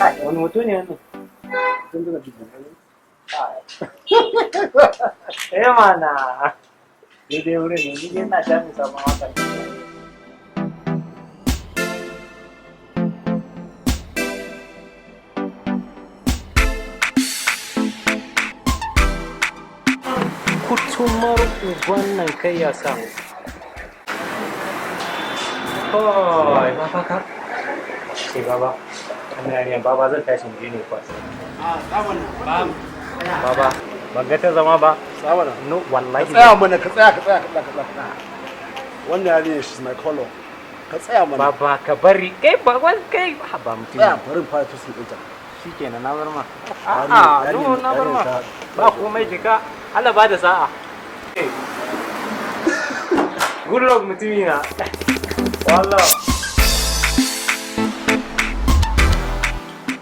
Kai, wani hoto ne wannan? Tun daga dubu. Kai. Eh mana. Daidai wurin ne, ni dai ina shamin sabon waƙar. Kutumar uban nan kai ya sa. Koi, ba ka. Ce baba, wannan yarinyar, baba, zan tashi in je ne kwas. Baba, ban ga ta zama ba. Tsaya mana. No, wallahi. Ka tsaya mana, ka tsaya, ka tsaya, ka tsaya, ka tsaya. Wannan yarinyar, she's my color. Ka tsaya mana. Baba, ka bari. Kai ba wai kai ba mutum. Tsaya, bari in fara toasting ɗinta. Shikenan, na bar ma. A'a, no, na bar ma. Ba komai, jika. Allah ba da sa'a. Good luck, mutumi na. Wallah.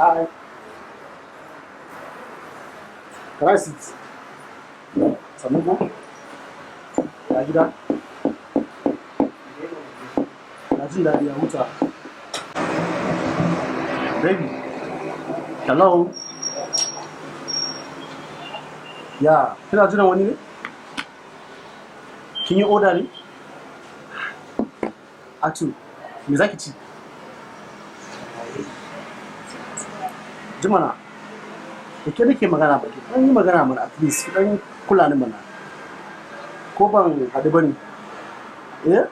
Hi. Can I sit? Sannu ko? Ya gida? Na jin daɗi ya huta. Baby. Hello. Ya, kina jiran wani ne? Kin yi order ne? Atu, me zaki ci? Jimana, da ke nake magana, ba ki ɗan yi magana mana, at least ki ɗan kula ni mana. Ko ban haɗu ba ne? Eh?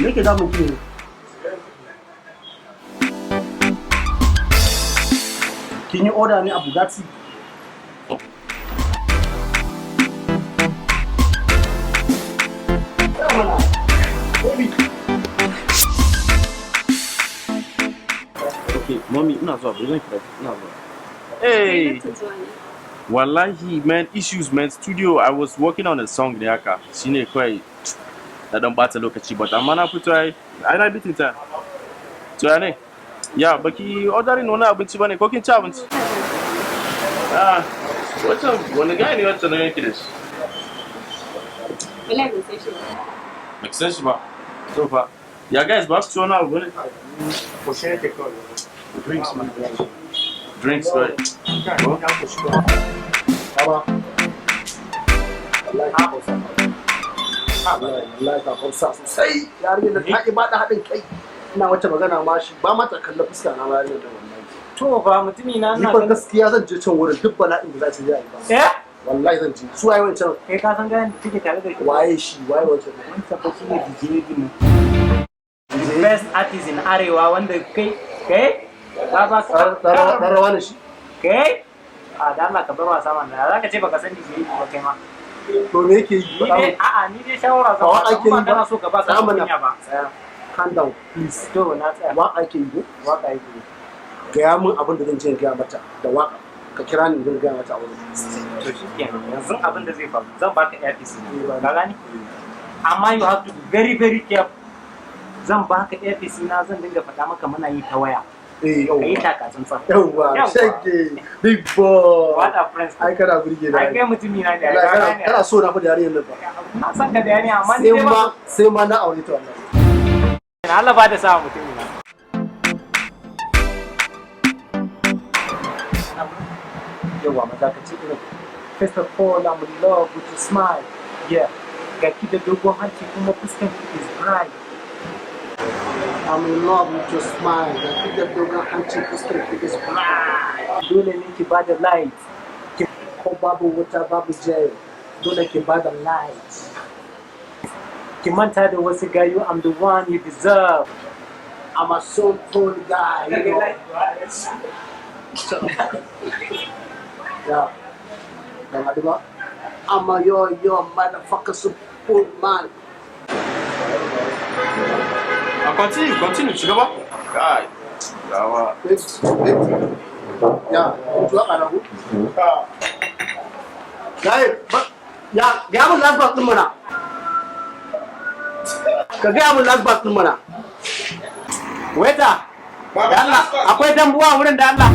Me yake damun ki ne? Kin yi order ne a Bugatti? Baby. Okay, mommy, ina zuwa, bari zan kira ki, ina zuwa. Hey, wallahi man, issues man, studio, I was working on a song ne haka, shine kawai na dan bata lokaci, but amma na fito ai, ai na bitin ta. To ya ne? Ya baki ordering wani abinci bane ko kin ci abinci? Ah, wancan wani guy ne wancan na yanki da shi? Wallahi ban san shi ba. Baki san shi ba. To fa, ya guys, ba su ci wani abu bane? Koshe nake kawai. Drinks man. Drinks, right? Ko? Baba. Wallahi ka hausa. Wallahi ka hausa sosai. Yarinyar da ta ki bada haɗin kai. Ina wata magana ma shi ba ma ta kalla fuska na ma yarinyar da, wallahi. To fa, mutumi na, Ni ina fa ganin. gaskiya zan je can wurin, duk bala'in da za ta je a yi ba. Eh? Wallahi zan je. Su waye wancan? Kai ka san gayan da kike tare da shi? Waye shi? Waye wancan? Wancan fa shine DJ din. The best artist in Arewa wanda kai kai baba. Dan rawa ne shi. Kai? A da Allah ka bar wasa mana. Za ka ce baka san DJ ba kai ma. To me yake yi? Ni dai a'a, ni dai shawara zan Ba ba wa ake ba yi ba. kana so ka ba ka Tsaya mana. kunya ba. Tsaya. Calm down, please. To, na tsaya. Wa ake yi ko? Waka yake yi. Gaya min abin da zan je in gaya mata da waka. Ka kira ni zan gaya mata a wurin. To shikenan, yanzu abin da zai faru, zan baka earpiece Eh, ba na. Ka gane? Amma you have to be very very careful. Zan baka earpiece na, zan dinga faɗa maka, muna yi ta waya. Eh, Ka yi yauwa. taka tsantsan. Yauwa, Yauwa. shege. Big boy. What are friends? Ai kana burge na. Ai kai mutumi na ne. Ai Wallahi ka kana gane. Kana so na fa da yarinyar nan fa. Na san ka da yani, amma ni Sai dai ma ba. Sai ma na aure ta, wallahi. Allah ba da sa, mutumi na. Yawa, maza ka ce irin, "First of all, I'm in love with your smile. Yeah. Ga ki da dogon hanci kuma fuskan ki is bright." I'm in love with your smile. Ga ki da dogon hanci, fuskar ki is bright. Dole ne ki bada light. Ko babu wuta, babu jel. Dole ki bada light. Ki manta da wasu gayu, I'm the one you deserve. I'm a so cool guy, you know. Yeah. Ban haɗu ba. I'm a yo yo motherfucker super man. A continue, continue, ci gaba. Kai, gawa. Wait, wait. Ya, mutu waka na ku? Gaye, ya, gaya mun last verse ɗin mana. Ka gaya mun last verse ɗin mana. Waiter, da Allah, akwai dambu a wurin, da Allah.